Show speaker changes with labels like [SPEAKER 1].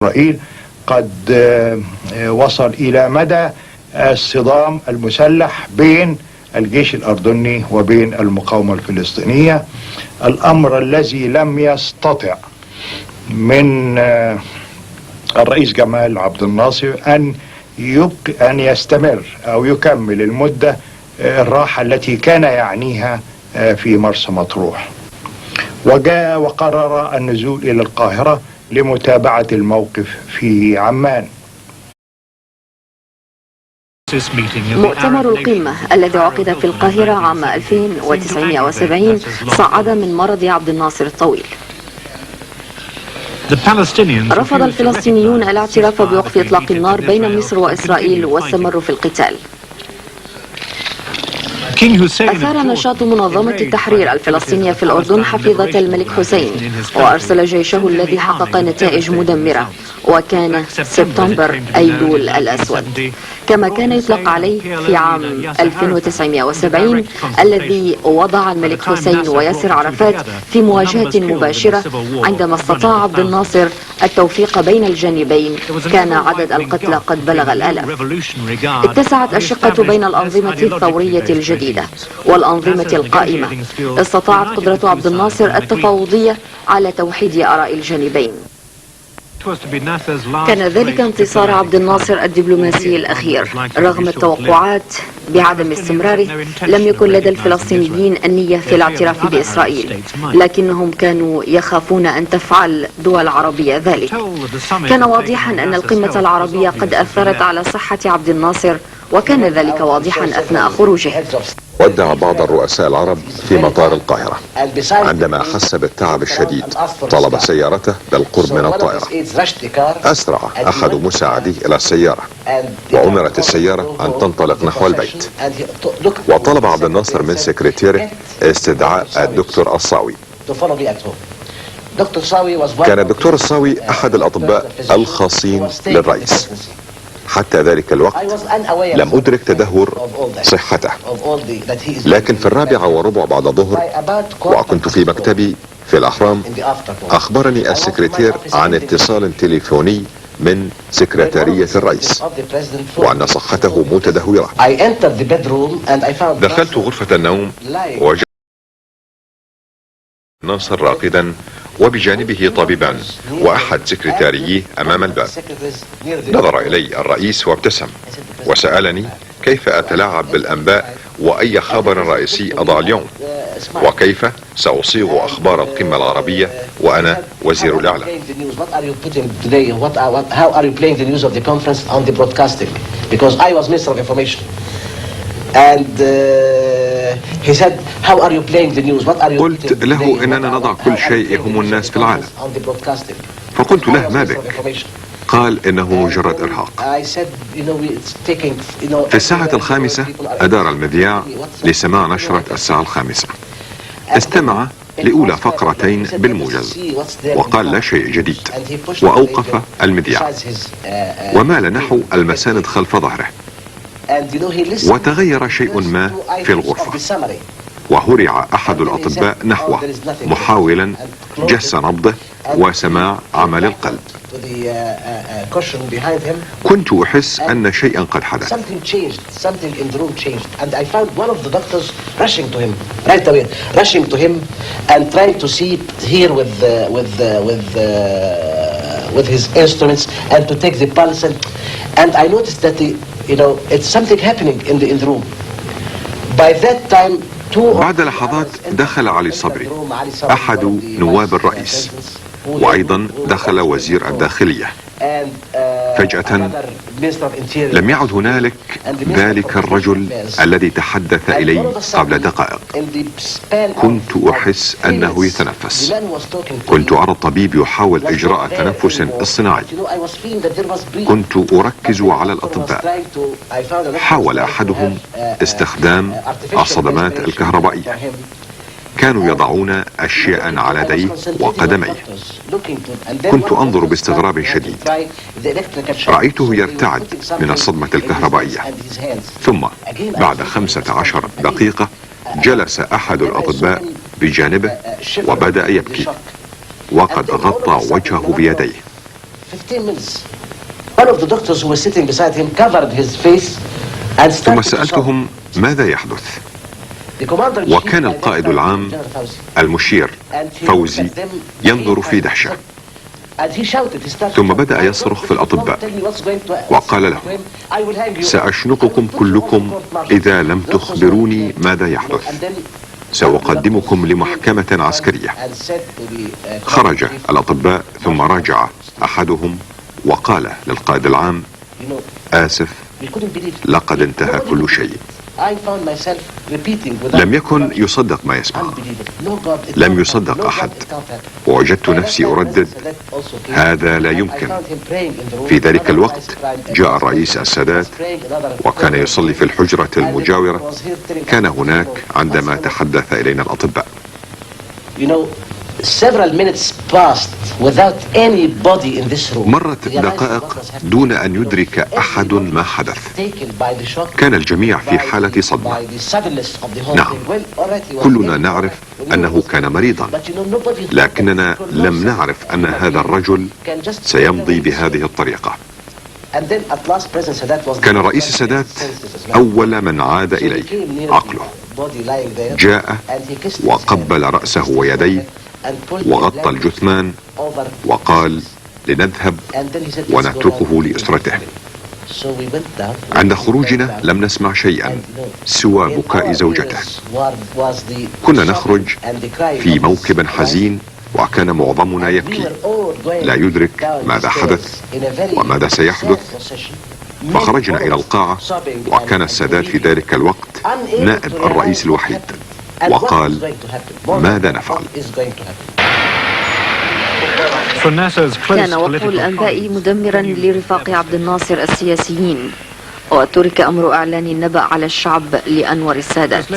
[SPEAKER 1] إسرائيل قد وصل إلى مدى الصدام المسلح بين الجيش الأردني وبين المقاومة الفلسطينية، الأمر الذي لم يستطع من الرئيس جمال عبد الناصر أن يستمر أو يكمل المدة الراحة التي كان يعنيها في مرسى مطروح، وجاء وقرر النزول إلى القاهرة لمتابعة الموقف في عمان.
[SPEAKER 2] مؤتمر القمة الذي عقد في القاهرة عام 1970 صعد من مرض عبد الناصر الطويل. رفض الفلسطينيون الاعتراف بوقف إطلاق النار بين مصر وإسرائيل واستمروا في القتال. أثار نشاط منظمة التحرير الفلسطينية في الأردن حفيظة الملك حسين، وأرسل جيشه الذي حقق نتائج مدمرة، وكان سبتمبر أيلول الأسود كما كان يطلق عليه في عام 1970، الذي وضع الملك حسين وياسر عرفات في مواجهة مباشرة. عندما استطاع عبد الناصر التوفيق بين الجانبين كان عدد القتلى قد بلغ الآلاف. اتسعت الشقة بين الأنظمة الثورية الجديدة والأنظمة القائمة. استطاعت قدرة عبد الناصر التفاوضية على توحيد آراء الجانبين. كان ذلك انتصار عبد الناصر الدبلوماسي الأخير. رغم التوقعات بعدم استمراره، لم يكن لدى الفلسطينيين النية في الاعتراف بإسرائيل، لكنهم كانوا يخافون أن تفعل دول عربية ذلك. كان واضحا أن القمة العربية قد أثرت على صحة عبد الناصر، وكان ذلك واضحا أثناء خروجه.
[SPEAKER 3] ودع بعض الرؤساء العرب في مطار القاهرة. عندما أحس بالتعب الشديد طلب سيارته بالقرب من الطائرة. أسرع أحد مساعديه إلى السيارة، وأمرت السيارة أن تنطلق نحو البيت. وطلب عبد الناصر من سكرتيره استدعاء الدكتور الصاوي. كان الدكتور الصاوي أحد الأطباء الخاصين للرئيس. حتى ذلك الوقت لم أدرك تدهور صحته، لكن في 4:15 بعد الظهر وكنت في مكتبي في الأهرام، أخبرني السكرتير عن اتصال تليفوني من سكرتارية الرئيس وأن صحته متدهورة. دخلت غرفة النوم ووجدت ناصر راقدا وبجانبه طبيبان وأحد سكرتاريه أمام الباب. نظر إلي الرئيس وابتسم وسألني كيف أتلاعب بالأنباء وأي خبر رئيسي أضع اليوم، وكيف سأصيغ أخبار القمة العربية وأنا وزير الإعلام. قلت له إننا نضع كل شيء يهم الناس في العالم. فقلت له ما بك؟ قال إنه مجرد إرهاق. في الساعة 5 أدار المذياع لسماع نشرة الساعة 5. استمع لأولى فقرتين بالموجز وقال لا شيء جديد، وأوقف المذياع ومال نحو المساند خلف ظهره. وتغير شيء ما في الغرفة، وهرع أحد الأطباء نحوه محاولا جس نبضه وسماع عمل القلب. كنت أحس أن شيئا قد حدث.
[SPEAKER 4] with his instruments and to take the pulse, and I noticed that it's something happening in the room. By that time,
[SPEAKER 3] بعد لحظات دخل علي صبري أحد نواب الرئيس، وأيضا دخل وزير الداخلية. فجأة لم يعد هنالك ذلك الرجل الذي تحدث إلي قبل دقائق. كنت أحس أنه يتنفس. كنت أرى الطبيب يحاول إجراء تنفس اصطناعي. كنت أركز على الأطباء. حاول أحدهم استخدام الصدمات الكهربائية. كانوا يضعون أشياء على يديه وقدميه. كنت أنظر باستغراب شديد. رأيته يرتعد من الصدمة الكهربائية. ثم بعد 15 دقيقة جلس أحد الأطباء بجانبه وبدأ يبكي، وقد غطى وجهه بيديه. ثم سألتهم ماذا يحدث، وكان القائد العام المشير فوزي ينظر في دهشة، ثم بدأ يصرخ في الأطباء وقال لهم: سأشنقكم كلكم إذا لم تخبروني ماذا يحدث، سأقدمكم لمحكمة عسكرية. خرج الأطباء ثم راجع أحدهم وقال للقائد العام: آسف، لقد انتهى كل شيء. لم يكن يصدق ما يسمع، لم يصدق أحد، ووجدت نفسي أردد: هذا لا يمكن. في ذلك الوقت جاء الرئيس السادات وكان يصلي في الحجرة المجاورة، كان هناك عندما تحدث إلينا الأطباء. مرت دقائق دون أن يدرك أحد ما حدث. كان الجميع في حالة صدمة. نعم، كلنا نعرف أنه كان مريضا، لكننا لم نعرف أن هذا الرجل سيمضي بهذه الطريقة. كان الرئيس السادات أول من عاد إليه عقله. جاء وقبل رأسه ويديه وغطى الجثمان وقال: لنذهب ونتركه لأسرته. عند خروجنا لم نسمع شيئا سوى بكاء زوجته. كنا نخرج في موكب حزين، وكان معظمنا يبكي، لا يدرك ماذا حدث وماذا سيحدث. فخرجنا إلى القاعة، وكان السادات في ذلك الوقت نائب الرئيس الوحيد، وقال: ماذا نفعل؟
[SPEAKER 2] كان وقع الأنباء مدمرا لرفاق عبد الناصر السياسيين، وترك أمر إعلان النبأ على الشعب لأنور السادات.